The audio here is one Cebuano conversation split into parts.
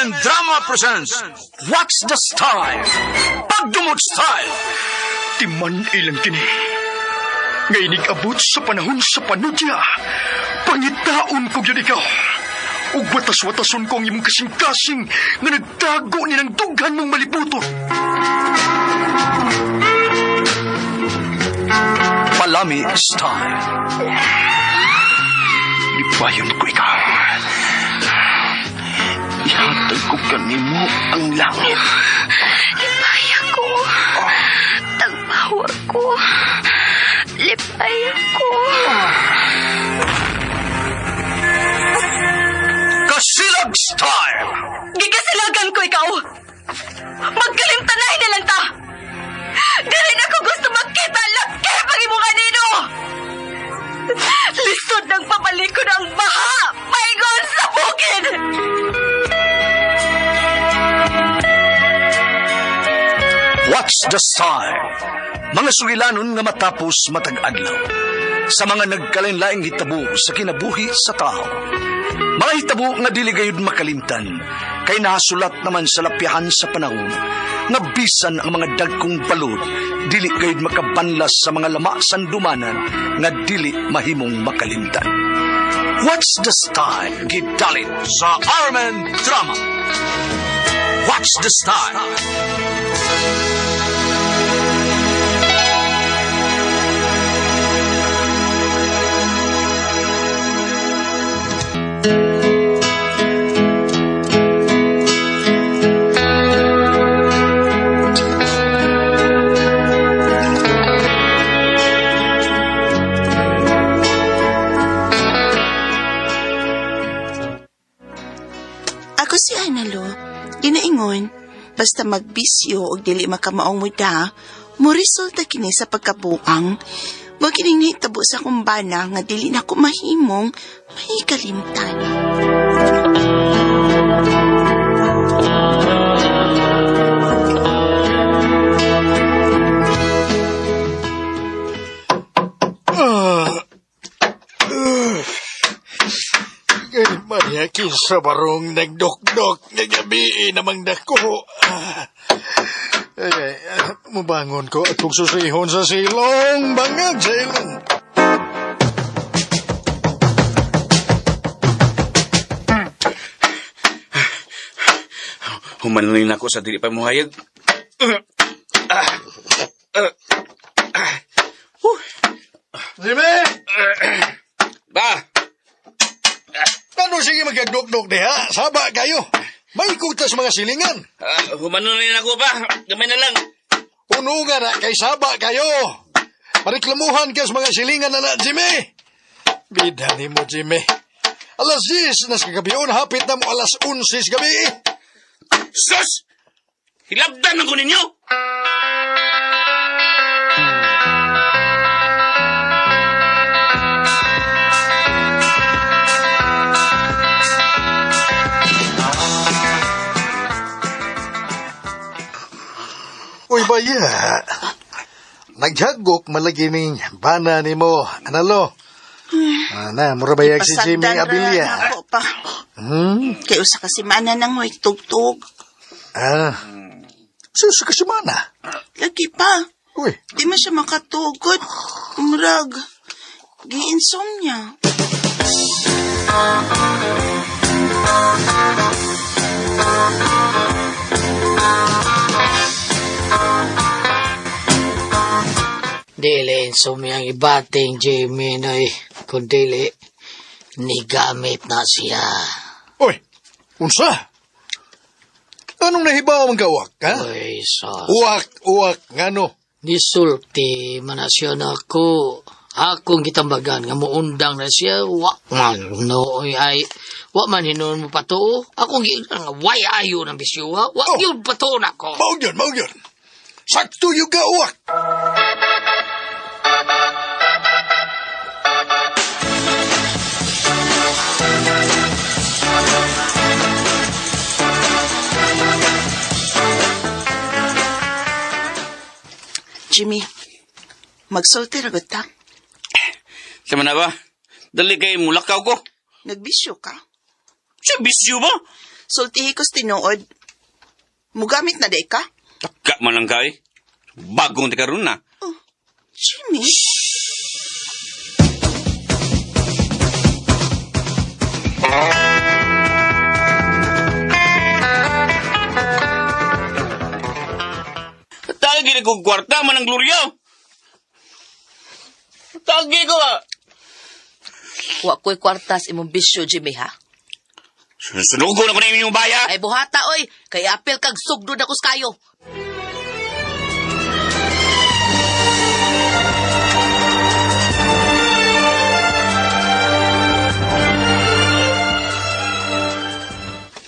RMN Drama presents What's the Style? Pagdumot Style! Timan ilang kini. Nga inig-abot sa panahon sa panudya. Pangitaon ko gyud ikaw. Ug watas-watason ko ang imong kasing-kasing nga nagtago ni ng dughan mong malibuton. Palami Style. Lipayon ko ikaw. Ihatag ko kanimo ang langit. Lipaya ko. Tagbawa ko. Lipaya ko. Kasilag Style! Gigasilagan ko ikaw. Magkalimtanay na lang ta. Dili na ko gusto magkita laki pag imong kanino. Lisod ng pabalikon ang baha. Paingon sa bukid. What's the Style? Mga sugilanon nga matapos matag adlaw. Sa mga nagkalain-laing hitabo sa kinabuhi sa tao. Mga hitabo nga dili gayud makalimtan kay nasulat naman sa lapyahan sa panahon nga bisan ang mga dagkong balod dili gayud makabanlas sa mga lama sandumanan nga dili mahimong makalimtan. What's the Style? Gidalit sa Armen Drama. What's the Style? Ako si Analo, ginaingon, basta magbisyo og dili makamaong muda, mo resulta kini sa pagkabuang. Mo kining nahitabo sa akong bana nga dili na ko mahimong may kalimtan. Kay Maria, kinsa barong nagdokdok nga gabi namang dako. Ah. Ay, ay, ah, mubangon ko at kung susihon sa silong, bangag sa ilong. Humanlin ako sa dili pa muhayag. Jimmy! Ba! Ano sige magkagdokdok diha? Saba kayo. May kutas mga silingan. Ah, humanlin ako ba? Gamay na lang. Uno nga na kay saba kayo. Mareklamuhan ka sa mga silingan na na, Jimmy. Bida ni mo, Jimmy. Alas 10 nas kagabion, hapit na mo alas 11 gabi. Sus! Hilabdan ako ninyo! Uy, baya. Naghagok malagi ning bana ni mo. Analo? Ana, mura bayag si Jimmy Pasagdan ra Abilia. na ako pa. Hmm? Kay usa ka semana nang way tugtog. Ah. Sus, kasimana. Lagi pa. Uy, Di man siya makatugod. Murag. Gi-insomnia. Dili insomnia ang ibating Jimmy noy, kung dili nigamit na siya. uy. Unsa? Anong nahibaw ang kawak, ha? Oy, sos. Uwak, uwak, ngano? Nisulti man na siya nako. Akong gitambagan nga muundang na siya, wa man no oy ay wa man hinuon mo patuo. Akong giingnan nga way ayo ng bisyo ha. Wa Oh. yun patuo nako. Maog yun, maog yun. Sakto yung ka, uwak. Jimmy, magsulti ra gud ta. Sama na ba? Dali kay mulakaw ko. Nagbisyo ka. Sa bisyo ba? Sultihi ko sa tinuod. Mugamit na di ka? Taka man lang kay. Bagong ti karon na. Oh, Jimmy? Tagi na kong kwarta man ang Gloria. Tagi ko ah. Wa ko'y kwartas imong bisyo, Jimmy, ha? Sunugo na ko na inyong baya. Ay, buhata, oy! Kay apil kag sugdod ako sa kayo.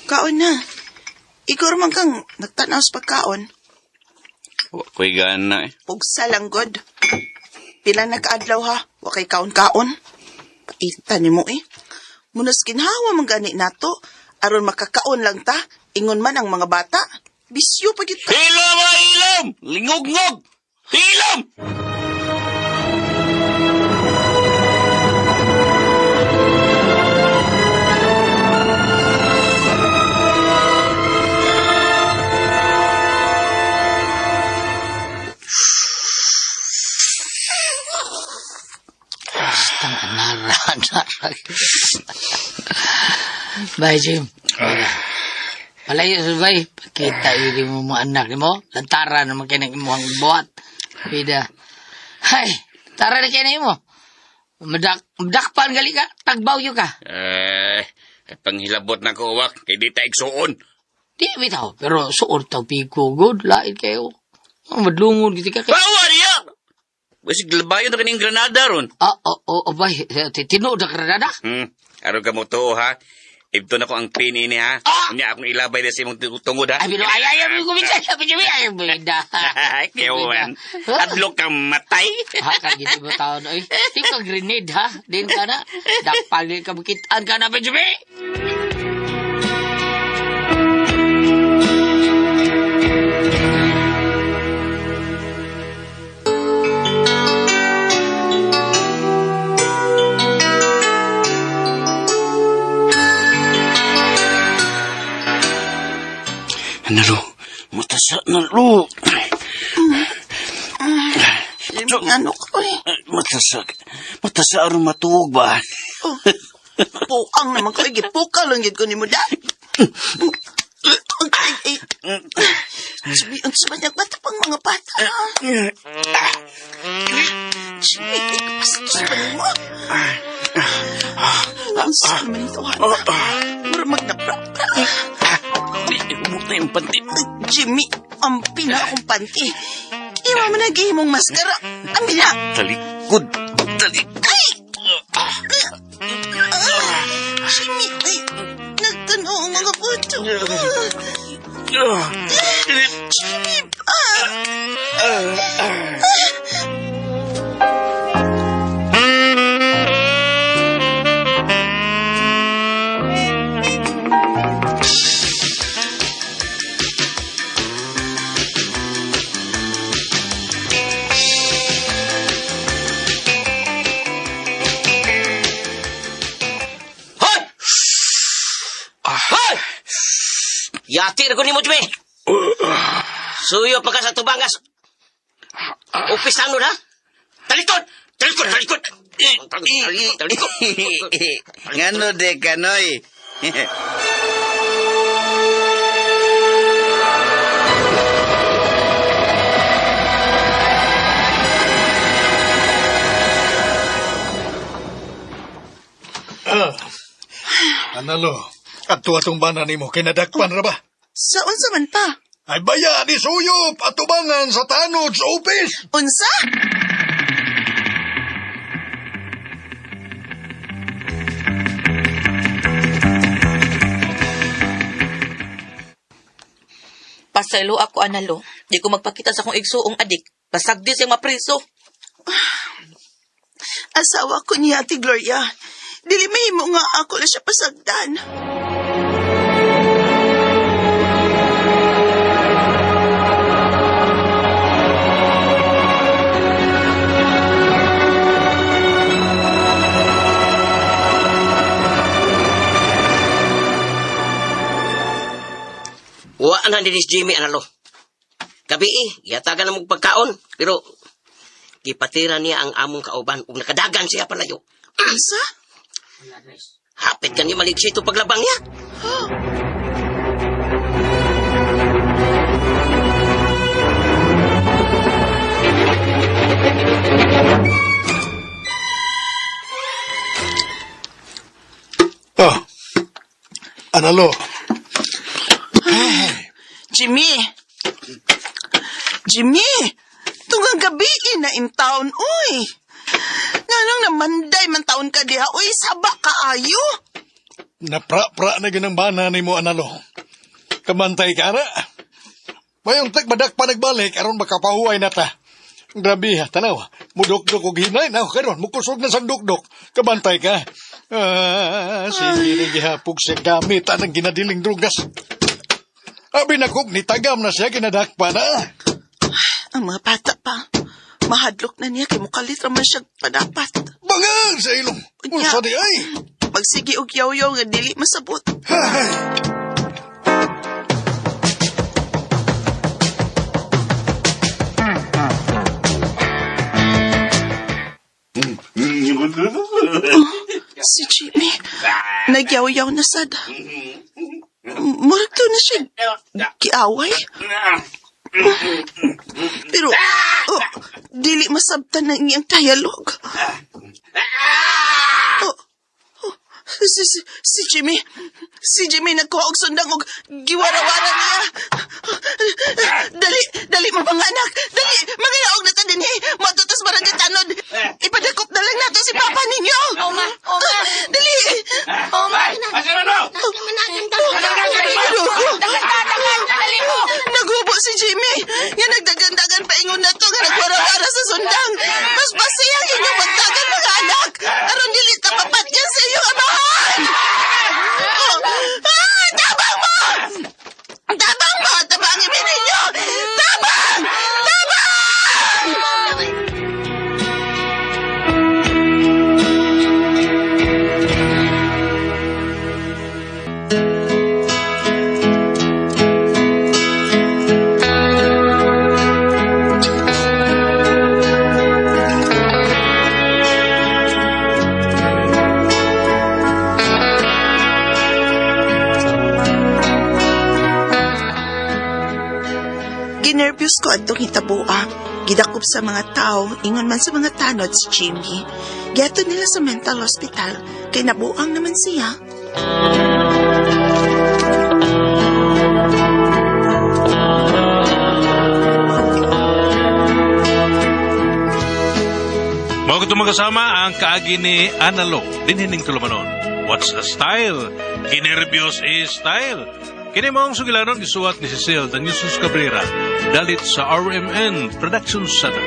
Kaon na. Igor man kang nagtanaw sa pagkaon. Wa ko'y gana eh. Pugsa lang, god. Pila nagkaadlaw ha, wa kay kaon-kaon. Paita ni mo eh. Munas ginhawa man gani nato, aron makakaon lang ta, ingon man ang mga bata. Bisyo pa gyud ka. Hilom ah, hilom! Lingog-ngog! Hilom! Tang anara, anara. Bye, Jim. Palayo sa bay. Kita yun mo mga anak mo. Lantara naman kaya ng imuhang buhat. Pida. Hay, tara na kaya na imo. Madakpan gali ka. Tagbaw yun ka. Eh, panghilabot na ko wak kay di ta igsuon. Di bitaw. Pero suot tao pigo. Good, lain kayo. Ang madlungon giti ka. Bawa niya! Basig labayon na kaning granada ron. Ah, oh, oh, oh, bay. Tinuod na granada. Aron ka mo to ha. Ibto na ko ang pini ni ha. Ah! Unya akong ilabay na sa imong tungod ha. Ay, pero ay, ay, ay, kumita. Ay, ay, ay, Kewan. Adlok kang matay. Ha, kag giti mo taon, oy. Di ka grenade, ha? Din ka na. Dakpal din ka makitaan ka na, Benjamin! Nalo, matasa nalo. Jimmy, ano ko eh. Matasa, matasa aron matuog ba? Oh, puang naman ko. Gipuka lang yun ko ni mo da. Ay, ay, Jimmy, unsa ba nagbata pang mga bata? Jimmy, ay, kapastos pa ni mo. Unsa naman ito, hana? Mura magnapra-pra. Umot na yung panty. Jimmy, ang pina akong panty. Iwa mo na gihimong maskara. Ang pina. Talikod. Talikod. Ay! Jimmy, ay, nagtanaw ang mga buto. Jimmy, ah! Hoy! Hoy! Yati ra ko nimo, Jimmy. Suyo pa ka sa tubangas. Upis lang nun, ha? Talikod! Talikod! Talikod! Talikod! Talikod! Ngano de kanoy? Analo, adto atong bana nimo kay nadakpan ra ba? Sa unsa man pa? Ay baya ni suyop atubangan sa tanod sa upis. Unsa? Pasaylo ako, analo. Di ko magpakita sa akong igsuong adik. Basag di siyang mapriso. Asawa ko niya, Ate Gloria. Dili mahimo nga ako na siya pasagdan. Wa na din si Jimmy analo. Gabi eh, yatagan na mong pagkaon. Pero, gipatira niya ang among kauban ug nakadagan siya palayo. Unsa? Hapit kanya maligsi ito paglabang niya. Oh, Analo. Jimmy! Jimmy! Tunggang gabi na in town, uy! Nganong namanday man taon ka diha, uy, saba ka ayo! Napra-pra na ginang bana ni mo, Analo. Kamantay ka na. Mayong tagbadak pa nagbalik, aron makapahuway na ta. Grabe ha, tanaw. Mudok-dok og hinay na karon mukusog na sang dukdok. Kabantay ka. Ah, sige na gihapog siya gamit anang ginadiling drugas. Abi na kog nitagam na siya kinadakpa na. Ang mga bata pa, mahadlok na niya kay mukalit raman siya padapat. Bangang sa ilong. Unya. Unsa di ay? Magsige og yaw-yaw nga dili masabot. Hay. Si Jimmy, nagyaw-yaw na sad. Murag to na siya giaway. Pero, oh, dili masabtan ng iyang dialogue. Oh, oh, si Jimmy, si Jimmy nagkuha og sundang og giwarawara niya. Dali, dali mo mga anak, dali, mga naog na ta dinhi. Matutos barangay tanod. Ipadakop na lang nato si Papa ninyo. Oma, oma. Dali. Oma, Dali mo! Nagubo si Jimmy. Nga nagdagandagan paingon na to nga nagwarawara sa sundang. Mas pasiyang inyong magdagan mga anak. Aron dili ta mapatyan sa iyong amahan. Oh. Ah, tabang mo! Tabang mo! Tabang ninyo! Tabang! Tabang! Ginervyos ko adtong hitaboa. Gidakop sa mga tao, ingon man sa mga tanod si Jimmy. Giadto nila sa mental hospital, kay nabuang naman siya. Mao kadto mga kasama ang kaagi ni Analo dinhining tulumanon. What's the style? Kinerbyos is style. Kini mao ang sugilanon gisuwat ni Cecil Daniel Cabrera dalit sa RMN Production Center.